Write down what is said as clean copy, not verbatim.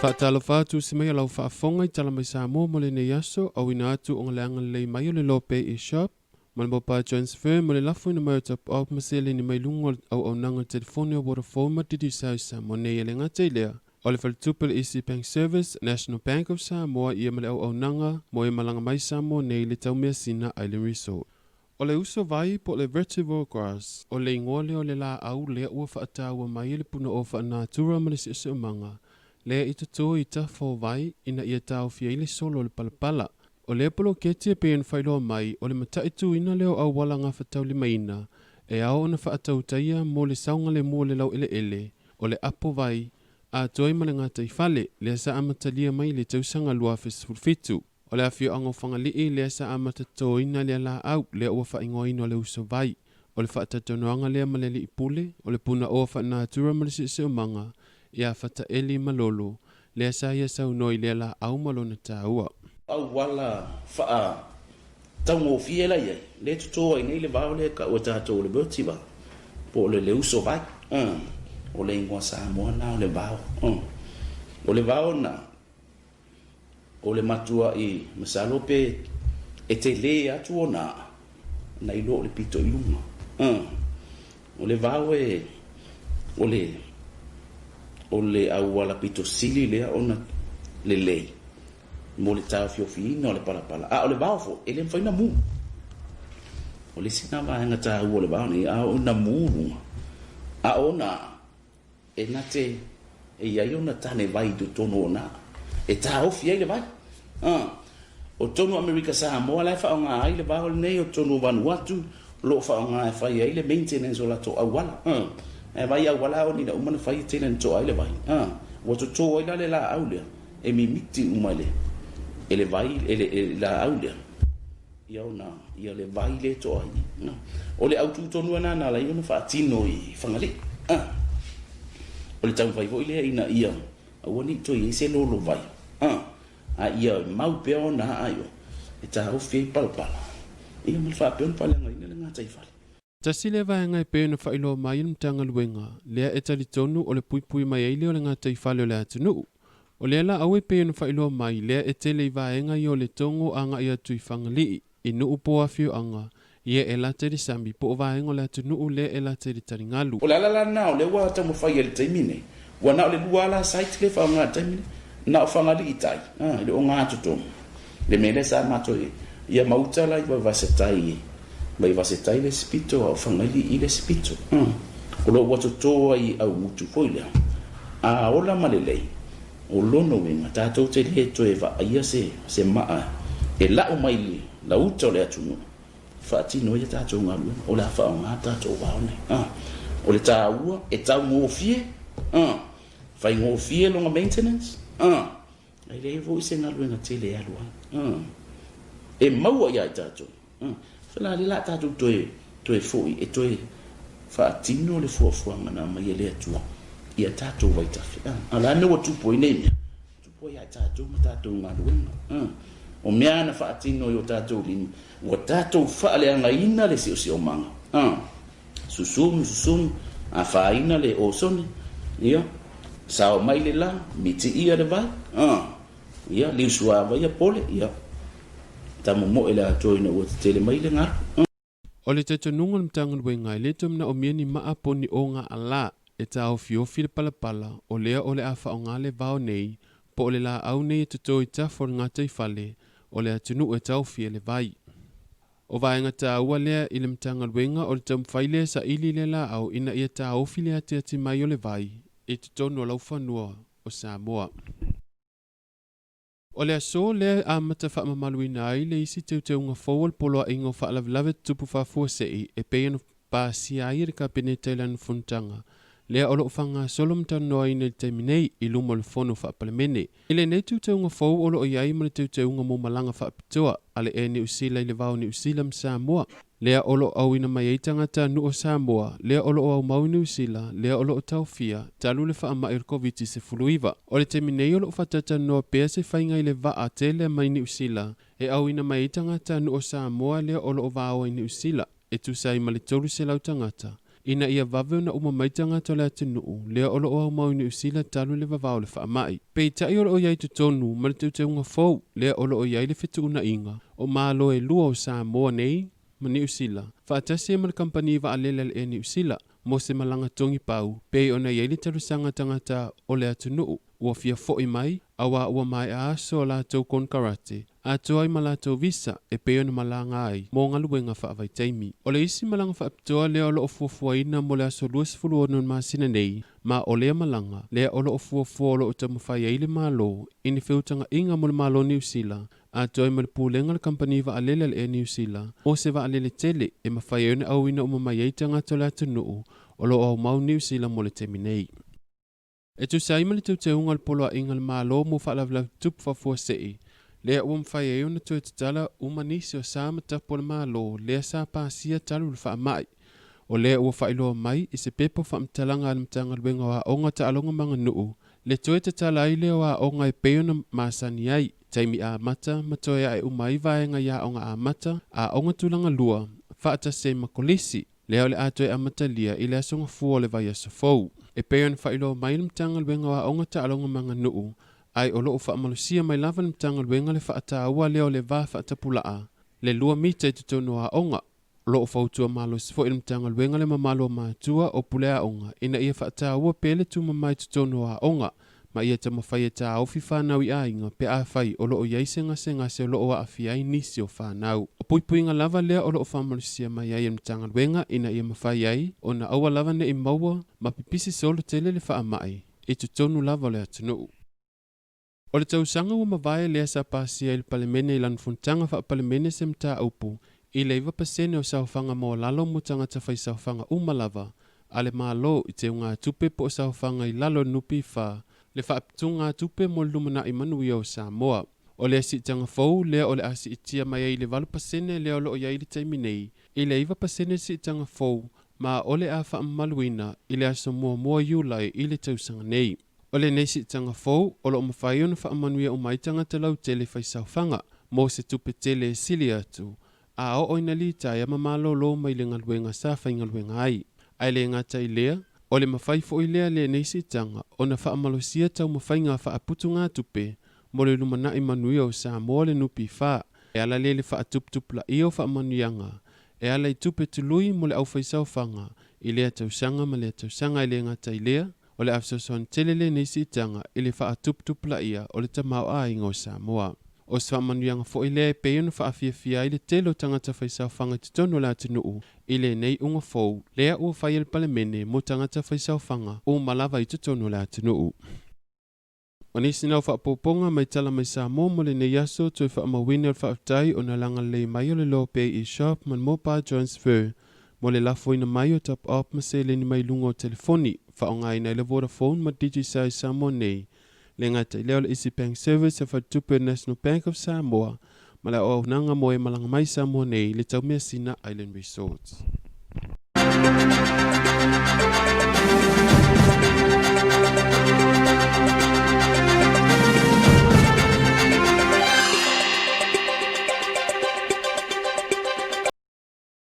Faatalofa atu se mai o lau faafofoga i Tala Mai Samoa mo lenei aso, auina atu ona le agalelei mai o le Lope e-shop ma le mobile transfer mo le lafoina mai o top up ma seleni mai luga o le auaunaga telefoni o Vodafone ma Digicel i Samoa nei. E le gata i lea, o le faletupe le Easy Bank Service, National Bank of Samoa ia ma le auaunaga mo e malaga mai Samoa nei i le Taumeasina Island Resort. O le uso vai po o le vetiver grass, o le igoa lea o le lāʻau lea ua faataua mai e le punaoa faanatura ma le siosiomaga lea i toto i tafa o vai ina ia taofi ai le solo o le palapala. O lea poloketi e pei ona faailoa mai, o le mataituina lea o auala gafataulimaina e ao ona faatautaia mo le saogalemu o le laueleele, o le apo vai, atoa ai ma le gataifale, lea sa amatalia mai i le tausaga 2017. O le afioaga o Fagalii lea sa amata totoina lea laau lea ua faaigoaina o le uso vai. O le faatatonoaga lea ma le alii pule, o le punaoa faanatura ma le seoseomaga ia Fataeli Malolo, lea sa ia saunoa i lea laau ma lona taua. Auala faa taugofie la iai, lea e toto ai nei le vao lea e tau e tatou o le vertiver, po o le leuso vai. O le igoa Samoa na o le vao. O le vao na, O le matuaʻi masalo pe e telē atu ona aʻa nai lo o le pito i luga. O le vao e, o le, o le auala pito sili lea ona lelei mo le taofiofiina o le palapala. A o le vao foi, e le mafai ona mū. O le isi lena vaega taua o le vao nei, a oo ina mū luga, a o ona aʻa, E na te e i ai ona tane vai i totonu ona e taofi ai le vai. O tonu Amerika Samoa la e faaaoga ai le vao lenei, o tonu o Vanuatu o lo o faaaoga e fai ai le maintenance o latou auala. E vai auala o ni na uma na fai e tele na toa ai le vai. Ua toto ai la le laau lea e mimiti uma e le e le vai e le laau lea. Ia ona ia le vai le toa ai. O le autu tonu ana na ala ai ona faatino i Fagalii. O le taumafai foi lea ina ia aua ne i toe i ai se lolo vai, a ia mau pea ona aa i o e taofi ai palapala, ia ma le faapea ona faaleagaina le gataifale. Tasi lea vaega e pei ona faailoa mai e le Matagaluega, lea e talitonu o le puipui mai ai lea o le gataifale o le atunuu. O lea laau e pei ona faailoa mai, lea e tele i vaega ia o Letogo agai atu i Fagalii, i nuu po o afioaga, ia e lata i le sami po o vaega o le atunuu lea e lata i le taligalu. O le ala la lena o lea ua taumafai ai i le taimi nei, ua na o le lua lava la site lea e faaaoga i le taimi nei, na o Fagalii i tai, i le ogatotonu, le mea lea sa matou i ai, ia ma uta la i Vaivase-tai i Vaivase-tai le isi pito a o Fagalii i le isi pito. O lo o ua toto ai i Aumutu foi lea. A ola ma lelei, O lona uiga, tatou te le toe vaaia se se maa e lau mai i lauta o le atunuu e faatino ai a tatou galuega, o le a faaaoga tatou vao nei. A, o le taua, e taugofie, a, faigofie lona maintenance, a, e leai foi se galuega tele e alu ai, a, e maua ia i tatou. A, fela lea la a tatou toe toe foi e toe faatino le fuafuaga na aumai e le Atua ia tatou vaitafe. A, a o le a le mea ua tupu ai nei mea? Tupu ai ia i tatou ma tatou galuega. A, o mea na faatino i o tatou lima, ua tatou faaleagaina le siosiomaga. A, susunu, susunu, afaina le osone, ia, sao mai le la, mitiia le vai. A, Ia, liu suava ia pole, ia, tamomoe le atoa ina ua tetele mai le galu. O le talitonuga o le Matagaluega e le toe manaomia ni maa po o ni oga ala e taofiofi le palapala o lea o le a faaaoga le vao nei po o le laau nei e toto i tafa o le gataifale o le atunuu e taofi ai le vai. O vaega taua lea i le Matagaluega o le taumafai lea e saili lea laau ina ia taofi le atiati mai o le vai i totonu o laufanua o Samoa. O le aso lea e amata faamamaluina ai le isi teuteuga fou o le Poloaiga o Faalavelave Tutupu Faafuasei e pei ona pasia ai e le Kapeneta i lana fonotaga lea o lo o faagasolo ma talanoaina i le taimi nei i luma o le Fono Faa-Palemene. I lenei teuteuga fou o lo o i ai ma le teuteuga mo malaga faapitoa a le Air Niu Sila i le va o Niu Sila ma Samoa, lea o lo o auina mai ai tagata nuu o Samoa, lea o lo o aumau i Niu Sila, lea o lo o taofia, talu le faamai o le Koviti-19. O le taimi nei o lo o faatatalanoa pea se faiga i le vaa tele mai Niu Sila e auina mai ai tagata nuu o Samoa lea o lo o vaoa i Niu Sila, e tusa ai ma le 300 tagata. ina ia vave ona uma mai tagata o le atunuu lea o lo o aumau i Niu Sila talu le vavao o le faamai. Peitai o lo o i ai i totonu ma le teuteuga fou lea o lo o i ai le fetuunaiga o Malo e lua o Samoa nei ma Niu Sila faatasi ai ma le kamupani vaalele a le Air Niu Sila mo se malaga togi pau pei ona i ai le talosaga a tagata o le atunuu ua fia fo'i mai auā ua maea aso a latou konekarate atoa ai ma latou visa e pei ona malaga ai mo galuega faavaitaimi. O le isi malaga faapitoa lea o lo o fuafuaina mo le aso 26 o le masina nei, ma o lea malaga lea o lo o fuafua o lo o taumafai ai le Malo i ni feutaga'iga mo le Malo o Niu Sila atoa ai ma le pulega a le kamupani vaalele a le Air Niu Sila mo se vaalele tele e mafai ai ona auina uma mai ai tagata o le atunuu o lo o aumau Niu Sila mo le taimi nei. E tusa ai ma le teuteuga o le Poloaiga a le Malo mo Faalavelave Tutupu Faafuasei, lea ua mafai ai ona toe tatala uma nisi o sa ma tapu a le Malo lea sa pasia talu le faamai. O lea ua faailoa mai i se pepa o faamatalaga a le Matagaluega o Aoga, Taaloga ma Aganuu le toe tatala ai lea o aoga e pei ona masani ai, taimi amata ma toe ae uma ai vaega i aoga amata, aoga tulaga lua, faatasi ai ma kolisi. Lea o le a toe amatalia i le aso Gafua o le vaiaso fou. E pei ona faailoa mai le Matagaluega o Aoga, Taaloga ma Aganuu, ae o lo o faamalosia mai lava le Matagaluega le faataua lea o le va faatapulaa, le 2 mita i totonu o aoga. O lo o fautua malosi foi le Matagaluega le mamalu o matua o pule aoga ina ia faataua pea le tumama i totonu o aoga ma ia taumafai e taofi fanau i aiga pe afai o lo o i ai se gasegase o lo o aafia ai nisi o fanau. O puipuiga lava lea o lo o faamalosia mai ai e le Matagaluega ina ia mafai ai ona aua lava ne i maua ma pipisi solo tele le faamai i totonu lava o le atunuu. O le tausaga ua mavae lea sa pasia i le Palemene i lana fonotaga faa-Palemene se mataupu i le 9% o saofaga maualalo mo tagata faisaofaga uma lava a le Malo i teugatupe po o saofaga i lalo o le NPF, le Faaputugatupe mo le Lumanai Manuia o Samoa. O lea siitaga fou lea o le a siitia mai ai i le 8% lea o lo o i ai i le taimi nei, i le 9% le siitaga fou ma o le a faamamaluina i le aso muamua o Iulai i le tausaga nei. O lenei siitaga fou o lo o mafai ona faamanuia uma ai tagata lautele faisaofaga mo se tupe tele e sili atu a oo ina litaea ma malolo mai le galuega sa faigaluega ai. Ae le gata i lea, o le mafai foi lea lenei siitaga ona faamalosia taumafaiga faaputugatupe mo le lumanai manuia o Samoa le NPF, e ala lea i le faatuputupulaia o faamanuiaga e ala i tupe tului mo le aufaisaofaga i lea tausaga ma lea tausaga. E le gata i lea, o le a fesoasoani tele lenei siitaga i le faatuputupulaia o le tamaoaiga o Samoa. O se faamanuiaga foi lea e pei ona faafiafia ai le tele o tagata faisaofaga i totonu o le atunuu i lenei uga fou lea ua fai e le Palemene mo tagata faisaofaga uma lava i totonu o le atunuu. O nisi na o faaopoopoga mai tala mai Samoa mo lenei aso, toe faamauina o le faafetai ona lagalelei mai o le Lope e-shop ma le Mobile Transfer mo le lafoina mai o top up ma seleni mai luga o telefoni, faaaogaina ai le Vodafone ma Digicel i Samoa nei. Le gata i lea o le Easy Bank Service a Faletupe o le National Bank of Samoa ma le auaunaga mo e malaga mai i Samoa nei i le Taumeasina Island Resorts.